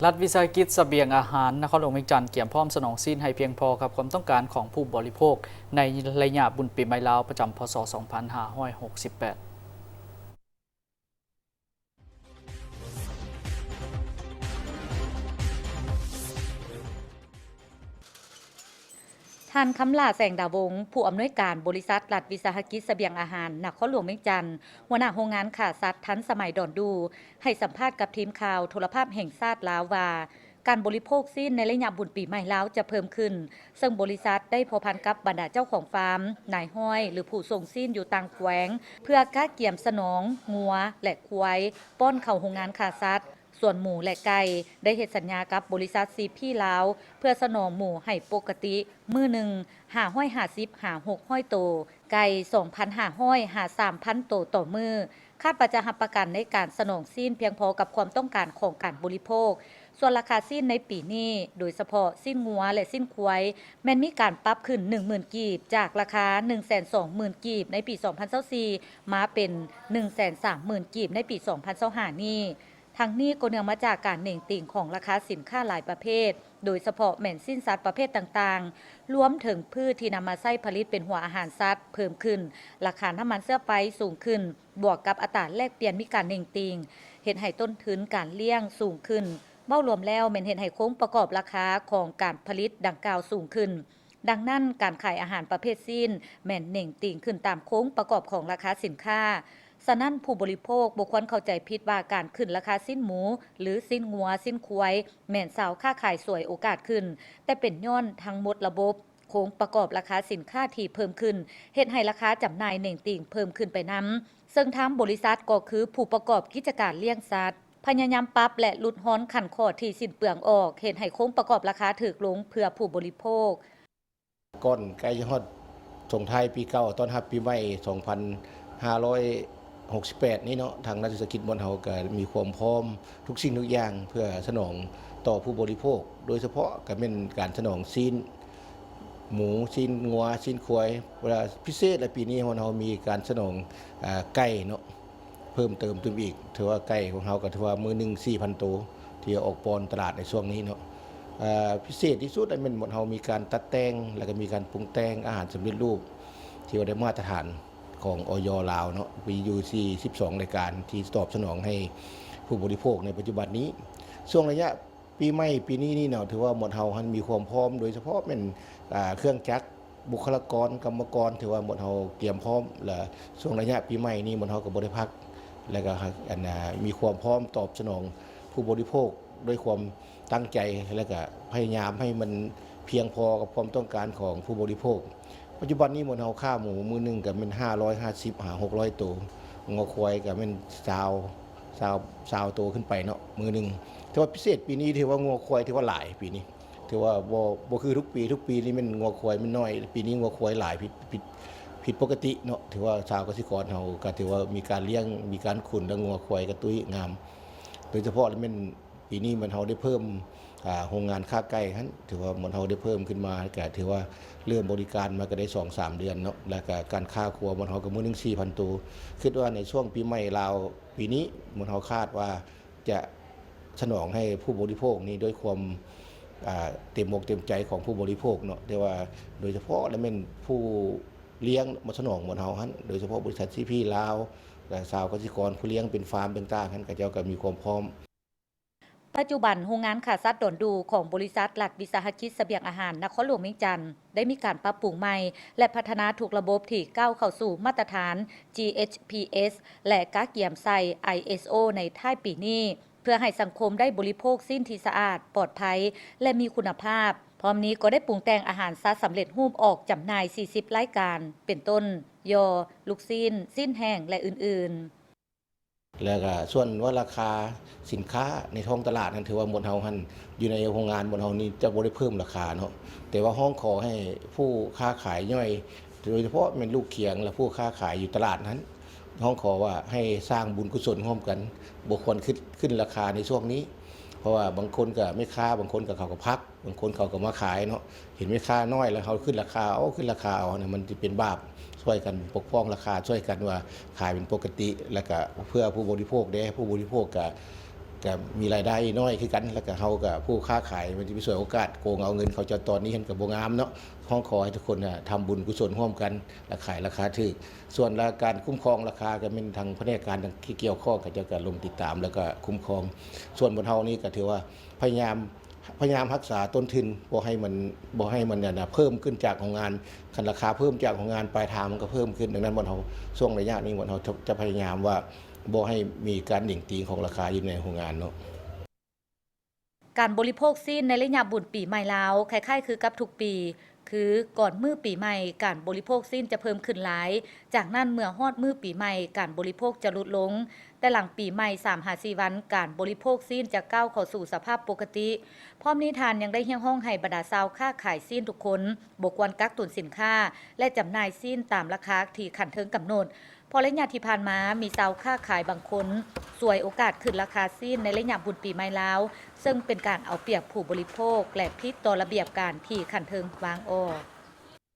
ລັດວິສາຫະກິດສະບຽງອາຫານນະຄອນຫຼວງວຽງຈັນ ກຽມພ້ອມສະໜອງຊີ້ນໃຫ້ພຽງພໍກັບຄວາມຕ້ອງການຂອງຜູ້ບໍລິໂພກ ໃນໄລຍະບຸນປີໃໝ່ລາວປະຈຳ ພ.ສ. ສອງພັນຫ້າຮ້ອຍຫົກສິບແປດ. ທ່ານ ຄຳຫຼ້າ ແສງດາວົງ ຜູ້ອຳນວຍການບໍລິສັດລັດວິສາຫະກິດສະບຽງອາຫານນະຄອນຫຼວງວຽງຈັນ, ຫົວໜ້າໂຮງງານຂ້າສັດທັນສະໄໝດອນດູ, ໃຫ້ສຳພາດກັບທີມຂ່າວໂທລະພາບແຫ່ງຊາດລາວວ່າ, ການບໍລິໂພກຊີ້ນໃນໄລຍະບຸນປີໃໝ່ລາວຈະເພີ່ມຂຶ້ນ, ເຊິ່ງບໍລິສັດໄດ້ພົວພັນກັບບັນດາເຈົ້າຂອງຟາມ, ນາຍຮ້ອຍ ຫຼື ຜູ້ສົ່ງຊີ້ນຢູ່ຕ່າງແຂວງ ເພື່ອກະກຽມສະໜອງງົວ ແລະ ຄວາຍ ປ້ອນເຂົ້າໂຮງງານຂ້າສັດ. ສ່ວນໝູ ແລະ ໄກ່ ໄດ້ເຮັດສັນຍາກັບບໍລິສັດ ຊີພີ ລາວ ເພື່ອສະໜອງໝູໃຫ້ປົກກະຕິ ມື້ໜຶ່ງ ຫ້າຮ້ອຍຫ້າສິບຫາຫົກຮ້ອຍໂຕ, ໄກ່ ສອງພັນຫ້າຮ້ອຍຫາສາມພັນໂຕຕໍ່ມື້. ຄາດວ່າຈະຮັບປະກັນໃນການສະໜອງຊີ້ນພຽງພໍກັບຄວາມຕ້ອງການຂອງການບໍລິໂພກ. ສ່ວນລາຄາຊີ້ນໃນປີນີ້, ໂດຍສະເພາະຊີ້ນງົວ ແລະ ຊີ້ນຄວາຍ, ແມ່ນມີການປັບຂຶ້ນໜຶ່ງໝື່ນກີບ, ຈາກລາຄາໜຶ່ງແສນສອງໝື່ນກີບໃນປີສອງພັນຊາວສີ່ ມາເປັນໜຶ່ງແສນສາມໝື່ນກີບໃນປີສອງພັນຊາວຫ້ານີ້. ທັງນີ້ກໍເນື່ອງມາຈາກການເໜັງຕີງຂອງລາຄາສິນຄ້າຫຼາຍປະເພດ, ໂດຍສະເພາະແມ່ນຊີ້ນສັດປະເພດຕ່າງໆ, ລວມເຖິງພືດທີ່ນຳມາໃຊ້ຜະລິດເປັນຫົວອາຫານສັດເພີ່ມຂຶ້ນ, ລາຄານ້ຳມັນເຊື້ອໄຟສູງຂຶ້ນ, ບວກກັບອັດຕາແລກປ່ຽນມີການເໜັງຕີງ, ເຮັດໃຫ້ຕົ້ນທຶນການລ້ຽງສູງຂຶ້ນ. ເວົ້າລວມແລ້ວແມ່ນເຮັດໃຫ້ໂຄງປະກອບລາຄາຂອງການຜະລິດດັ່ງກ່າວສູງຂຶ້ນ. ດັ່ງນັ້ນ, ການຂາຍອາຫານປະເພດຊີ້ນແມ່ນເໜັງຕີງຂຶ້ນຕາມໂຄງປະກອບຂອງລາຄາສິນຄ້າ. ສະນັ້ນ, ຜູ້ບໍລິໂພກບໍ່ຄວນເຂົ້າໃຈຜິດວ່າການຂຶ້ນລາຄາຊີ້ນໝູ ຫຼື ຊີ້ນງົວ, ຊີ້ນຄວາຍ ແມ່ນຊາວຄ້າຂາຍສວຍໂອກາດຂຶ້ນ, ແຕ່ເປັນຍ້ອນທັງໝົດລະບົບໂຄງປະກອບລາຄາສິນຄ້າທີ່ເພີ່ມຂຶ້ນ ເຮັດໃຫ້ລາຄາຈຳໜ່າຍເໜັງຕີງເພີ່ມຂຶ້ນໄປນຳ, ເຊິ່ງທາງບໍລິສັດກໍຄືຜູ້ປະກອບກິດຈະການລ້ຽງສັດ ພະຍາຍາມປັບ ແລະ ຫຼຸດຮ່ອນຂັ້ນຂໍ້ທີ່ສິ້ນເປືອງອອກ, ເຮັດໃຫ້ໂຄງປະກອບລາຄາຖືກລົງເພື່ອຜູ້ບໍລິໂພກ. ກ່ອນໃກ້ຈະຮອດສົ່ງທ້າຍປີເກົ່າ ຕ້ອນຮັບປີໃໝ່ສອງພັນຫ້າຮ້ອຍຫົກສິບແປດນີ້ເນາະ, ທາງລັດວິສາຫະກິດບ່ອນເຮົາກໍມີຄວາມພ້ອມທຸກສິ່ງທຸກຢ່າງ ເພື່ອສະໜອງຕໍ່ຜູ້ບໍລິໂພກ, ໂດຍສະເພາະກໍແມ່ນການສະໜອງຊີ້ນໝູ, ຊີ້ນງົວ, ຊີ້ນຄວາຍ. ເວລາພິເສດລະ ປີນີ້ບ່ອນເຮົາມີການສະໜອງ ອາ ໄກ່ເນາະ. ເພີ່ມເຕີມຕື່ມອີກ, ຖືວ່າໄກ່ຂອງເຮົາກໍຖືວ່າມື້ໜຶ່ງສີ່ພັນໂຕ ທີ່ອອກປ້ອນຕະຫຼາດໃນຊ່ວງນີ້ເນາະ. ອາ ພິເສດທີ່ສຸດແມ່ນໝົດເຮົາມີການຕັດແຕ່ງ ແລ້ວກໍມີການປຸງແຕ່ງອາຫານສຳເລັດຮູບ ທີ່ວ່າໄດ້ມາດຕະຖານຂອງ ອຢ ລາວເນາະ, ມີຢູ່ທີ່ສິບສອງລາຍການທີ່ຕອບສະໜອງໃຫ້ຜູ້ບໍລິໂພກໃນປັດຈຸບັນນີ້. ຊ່ວງໄລຍະ ປີໃໝ່ປີນີ້ນີ້ເນາະ, ຖືວ່າໝົດເຮົາຫັ້ນມີຄວາມພ້ອມ, ໂດຍສະເພາະແມ່ນ ອາ ເຄື່ອງຈັກ, ບຸກຄະລາກອນ, ກຳມະກອນ, ຖືວ່າໝົດເຮົາກຽມພ້ອມ ແລະ ຊ່ວງໄລຍະປີໃໝ່ນີ້ໝົດເຮົາກໍບໍ່ໄດ້ພັກ, ແລ້ວກໍ ອັນ ອາ ມີຄວາມພ້ອມຕອບສະໜອງຜູ້ບໍລິໂພກດ້ວຍຄວາມຕັ້ງໃຈ ແລ້ວກໍພະຍາຍາມໃຫ້ມັນພຽງພໍກັບຄວາມຕ້ອງການຂອງຜູ້ບໍລິໂພກ. ປັດຈຸບັນນີ້ໝົດເຮົາຄ້າໝູມື້ໜຶ່ງກໍແມ່ນຫ້າຮ້ອຍຫ້າສິບຫາຫົກຮ້ອຍໂຕ, ງົວຄວາຍກໍແມ່ນຊາວ ຊາວ ຊາວໂຕຂຶ້ນໄປເນາະ ມື້ໜຶ່ງ. ແຕ່ວ່າພິເສດປີນີ້ຖືວ່າງົວຄວາຍຖືວ່າຫຼາຍປີນີ້, ຖືວ່າບໍ່ ບໍ່ຄືທຸກປີ, ທຸກປີນີ້ແມ່ນງົວຄວາຍແມ່ນໜ້ອຍ, ປີນີ້ງົວຄວາຍຫຼາຍ ຜິດ ຜິດ ຜິດປົກກະຕິເນາະ. ຖືວ່າຊາວກະສິກອນເຮົາກໍຖືວ່າມີການລ້ຽງ, ມີການຂຸນ ແລະ ງົວຄວາຍກໍຕຸ້ຍງາມ. ໂດຍສະເພາະແມ່ນປີນີ້ມັນເຮົາໄດ້ເພີ່ມ ອາ ໂຮງງານຄ້າໄກ່ຫັ້ນ, ຖືວ່າມັນເຮົາໄດ້ເພີ່ມຂຶ້ນມາ, ກໍຖືວ່າເລີ່ມບໍລິການມາກໍໄດ້ສອງສາມເດືອນເນາະ, ແລ້ວກໍການຄ້າຄົວມັນເຮົາກໍມື້ໜຶ່ງສີ່ພັນໂຕ. ຄິດວ່າໃນຊ່ວງປີໃໝ່ລາວປີນີ້ ມັນເຮົາຄາດວ່າ ຈະສະໜອງໃຫ້ຜູ້ບໍລິໂພກນີ້ດ້ວຍຄວາມ ອ່າ ເຕັມອົກເຕັມໃຈຂອງຜູ້ບໍລິໂພກເນາະ, ແຕ່ວ່າໂດຍສະເພາະແລ້ວແມ່ນຜູ້ລ້ຽງມາສະໜອງໝົດເຮົາຫັ້ນ, ໂດຍສະເພາະບໍລິສັດ ຊີ ພີ ລາວ ແລະ ຊາວກະສິກອນຜູ້ລ້ຽງເປັນຟາມຕ່າງໆຫັ້ນ, ເຂົາເຈົ້າກໍມີຄວາມພ້ອມ. ປັດຈຸບັນ, ໂຮງງານຂ້າສັດດອນດູຂອງບໍລິສັດລັດວິສາຫະກິດສະບຽງອາຫານນະຄອນຫຼວງວຽງຈັນ ໄດ້ມີການປັບປຸງໃໝ່ ແລະ ພັດທະນາທຸກລະບົບທີ່ກ້າວເຂົ້າສູ່ມາດຕະຖານ ຈີ ເອຈ ພີ ເອສ ແລະ ກະກຽມໃສ່ ໄອ ເອສ ໂອ ໃນທ້າຍປີນີ້ ເພື່ອໃຫ້ສັງຄົມໄດ້ບໍລິໂພກຊີ້ນທີ່ສະອາດ, ປອດໄພ ແລະ ມີຄຸນນະພາບ. ພ້ອມນີ້ກໍໄດ້ປຸງແຕ່ງອາຫານສັດສຳເລັດຮູບອອກຈຳໜ່າຍສີ່ສິບລາຍການ ເປັນຕົ້ນ ຍໍ່, ລູກຊີ້ນ, ຊີ້ນແຫ້ງ ແລະ ອື່ນໆ. ແລ້ວກະສ່ວນວ່າລາຄາສິນຄ້າໃນທ້ອງຕະຫຼາດນັ້ນ ຖືວ່າໝົດເຮົາຫັ້ນ ຢູ່ໃນໂຮງງານໝົດເຮົານີ້ຈະບໍ່ໄດ້ເພີ່ມລາຄາເນາະ, ແຕ່ວ່າຮ້ອງຂໍໃຫ້ຜູ້ຄ້າຂາຍຍ່ອຍ ໂດຍສະເພາະແມ່ນລູກຂຽງ ແລະ ຜູ້ຄ້າຂາຍຢູ່ຕະຫຼາດນັ້ນ ຮ້ອງຂໍວ່າໃຫ້ສ້າງບຸນກຸສົນຮ່ວມກັນ, ບໍ່ຄວນຂຶ້ນ ຂຶ້ນລາຄາໃນຊ່ວງນີ້, ເພາະວ່າບາງຄົນກະ ແມ່ຄ້າບາງຄົນກະເຂົາກະພັກ ບາງຄົນເຂົາກໍມາຂາຍເນາະ, ເຫັນແມ່ຄ້ານ້ອຍແລ້ວເຮົາຂຶ້ນລາຄາເອົາ, ຂຶ້ນລາຄາເອົານະ, ມັນຈະເປັນບາບ. ຊ່ວຍກັນປົກປ້ອງລາຄາ, ຊ່ວຍກັນວ່າຂາຍເປັນປົກກະຕິ, ແລ້ວກະເພື່ອຜູ້ບໍລິໂພກເດ້, ຜູ້ບໍລິໂພກກະ ກໍມີລາຍໄດ້ນ້ອຍຄືກັນ ແລ້ວກໍເຮົາກໍຜູ້ຄ້າຂາຍມັນຈະໄປສວຍໂອກາດໂກງເອົາເງິນເຂົາເຈົ້າຕອນນີ້ ມັນກໍບໍ່ງາມເນາະ. ຮ້ອງຂໍໃຫ້ທຸກຄົນນະ ທຳບຸນກຸສົນຮ່ວມກັນ ແລະ ຂາຍລາຄາຖືກ. ສ່ວນລະ ການຄຸ້ມຄອງລາຄາ ກໍແມ່ນທາງພະແນກການທີ່ກ່ຽວຂ້ອງ ເຂົາເຈົ້າກໍລົງຕິດຕາມ ແລ້ວກໍຄຸ້ມຄອງ. ສ່ວນບ່ອນເຮົານີ້ກໍຖືວ່າພະຍາຍາມ ພະຍາຍາມຮັກສາຕົ້ນທຶນ ບໍ່ໃຫ້ມັນ ບໍ່ໃຫ້ມັນ ອັນນະ ເພີ່ມຂຶ້ນຈາກໂຮງງານ. ຄັນລາຄາເພີ່ມຈາກໂຮງງານ ປາຍທາງມັນກໍເພີ່ມຂຶ້ນ. ດັ່ງນັ້ນ ບ່ອນເຮົາ ຊ່ວງໄລຍະນີ້ ບ່ອນເຮົາຈະ ຈະພະຍາຍາມວ່າ ບໍ່ໃຫ້ມີການເໜັງຕີງຂອງລາຄາຢູ່ໃນໂຮງງານເນາະ. ການບໍລິໂພກຊີ້ນໃນໄລຍະບຸນປີໃໝ່ລາວ ຄ້າຍໆຄືກັບທຸກປີ ຄືກ່ອນມື້ປີໃໝ່ ການບໍລິໂພກຊີ້ນຈະເພີ່ມຂຶ້ນຫຼາຍ. ຈາກນັ້ນເມື່ອຮອດມື້ປີໃໝ່ ການບໍລິໂພກຈະຫຼຸດລົງ, ແຕ່ຫຼັງປີໃໝ່ສາມຫາສີ່ວັນ ການບໍລິໂພກຊີ້ນຈະກ້າວເຂົ້າສູ່ສະພາບປົກກະຕິ. ພ້ອມນີ້ທ່ານຍັງໄດ້ຮຽກຮ້ອງໃຫ້ບັນດາຊາວຄ້າຂາຍຊີ້ນທຸກຄົນ ບໍ່ຄວນກັກຕຸນສິນຄ້າ ແລະ ຈຳໜ່າຍຊີ້ນຕາມລາຄາທີ່ຂັ້ນເທິງກຳນົດ, ເພາະໄລຍະທີ່ຜ່ານມາ ມີຊາວຄ້າຂາຍບາງຄົນສວຍໂອກາດຂຶ້ນລາຄາຊີ້ນໃນໄລຍະບຸນປີໃໝ່ລາວ, ເຊິ່ງເປັນການເອົາປຽບຜູ້ບໍລິໂພກ ແລະ ຜິດຕໍ່ລະບຽບການທີ່ຂັ້ນເທິງວາງອອກ.